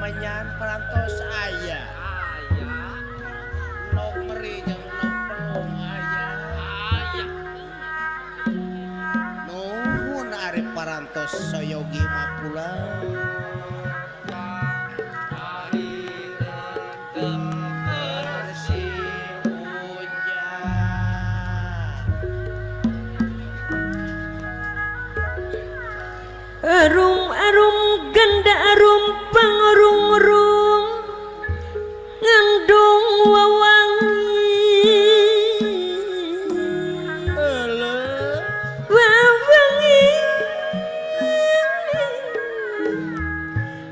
Menyan parantos aya. Aya. Nok meri jeung nok pelung aya. Aya. Nuhun ari parantos soyogi mah kula. Arum-arum ganda arum pangrung-rung ngandung wawangi wawangi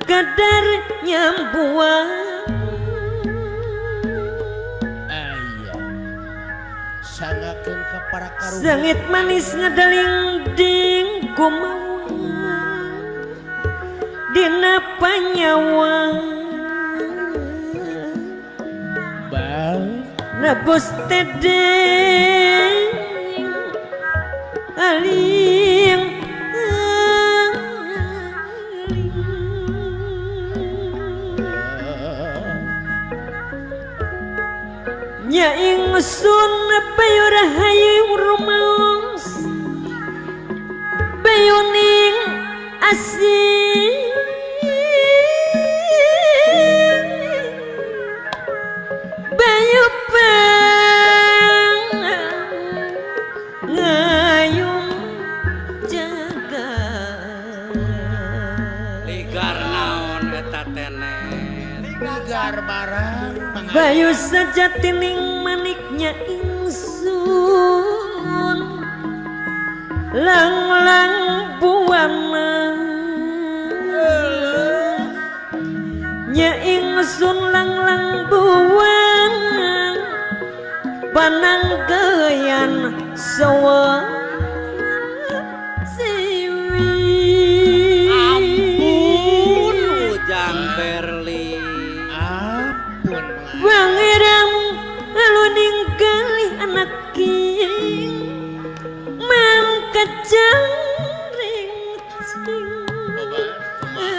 kadar nyambuang aya sangakeun ka para karuhun sangit manis ngadaling ding kumaha dina panyawa bang nabos tedeng aling aling nya ingsun bayu rahayu rumaos bayuning asih bayu pang ngayung jaga ligar naon eta tenet ligar barang bayu sejatining maniknya ingsun lang-lang buana nya ingsun lang-lang buana pananggeyan sawa siwi. Ampun ujang Berli, ampun pangeran lalu ninggali anak king mangkacang ring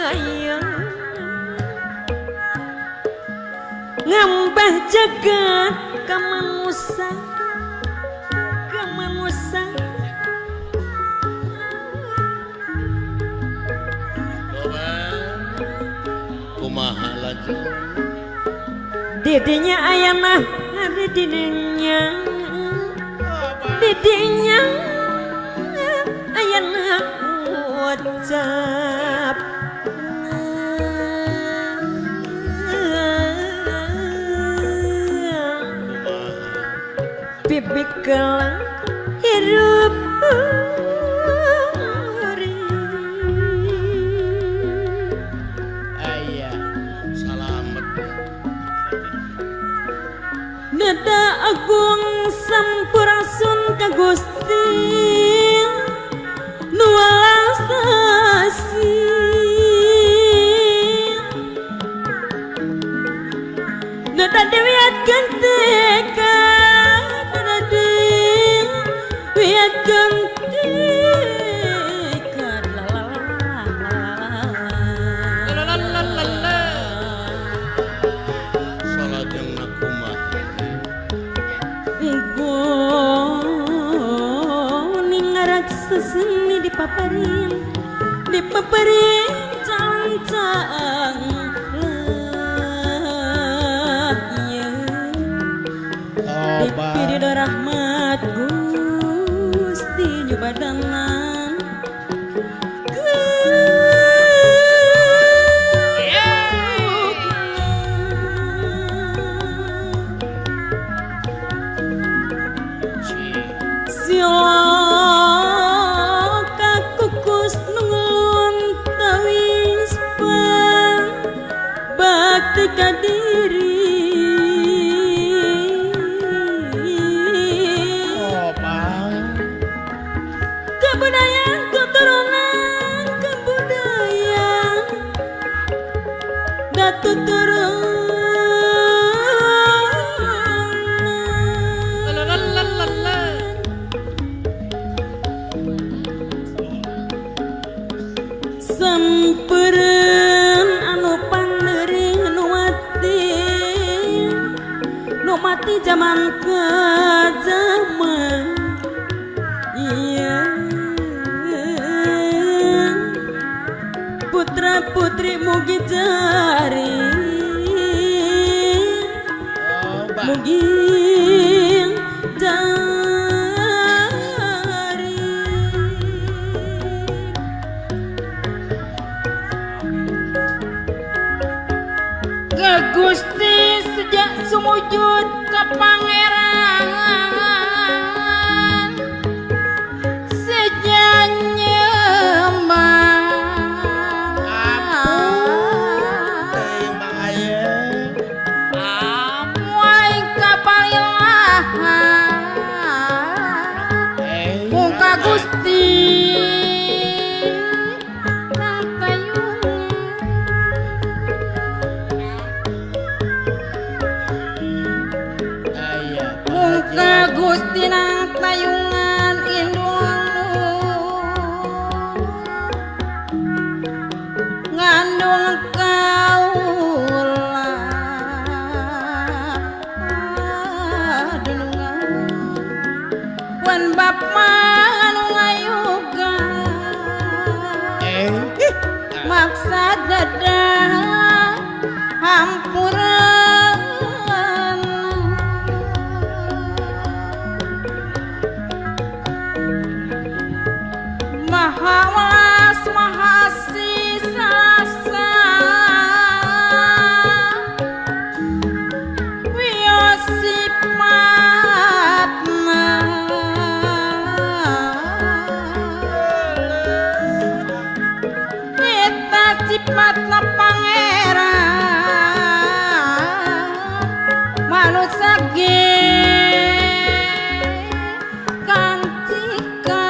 ayo ngambah jagat kamanusa kamanusa kumaha laju didinya ayanah hari didinya didinya ayanah ucap bibik kelang hirup ayah salamet nada agung sampurasun ka Gusti nu welas asih nada dewiatkeun teka seseni dipaparin dipaparin cang-cang lah ya dipirido rahmat Gusti nyubadanan kadiri oh bang kebudayaan keturunan kebudayaan datu turunan sampeureun anu zaman ke zaman iya putra putri mugi jari mugi jari Gusti sejak sumujud ke pangeran sejak nyembah amuai kapalilah muka Gusti Gusti nang tayungan indung ngandung kaula dunungan wan bapa anu ngayuga maksa dadah hampura Maha welas maha sisasa wios sipatna eta sipatna pangeran manusa ge kang cika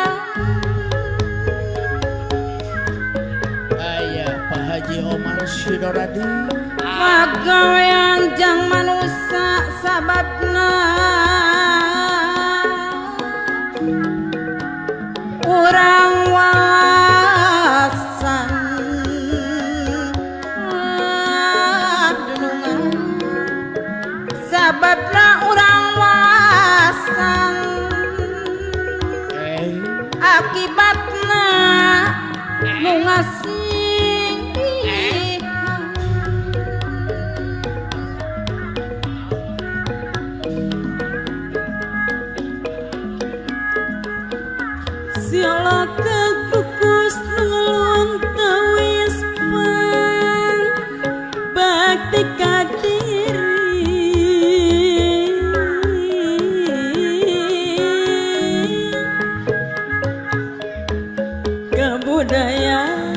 Haji Omar Sidoradi pagawean jang manusa sababna urang walasan dunungan sababna urang walasan akibatna nu ngasih Siala kakukus ngelung tawis pan bakti kadiri kebudayaan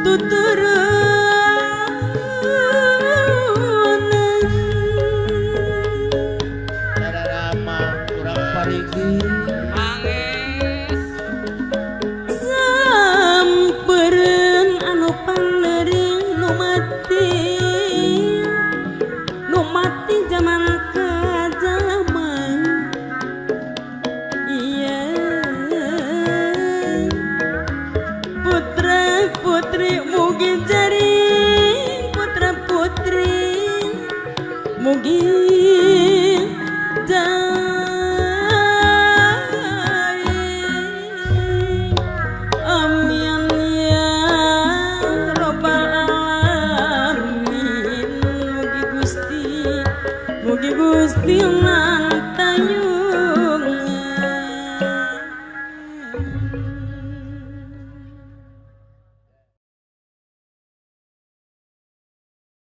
tuturunan sampereun anu pandering nu mati zaman ka zaman iya putra putri mugi jaring putra putri mugi jaring amin ya robbal alamin mugi Gusti nang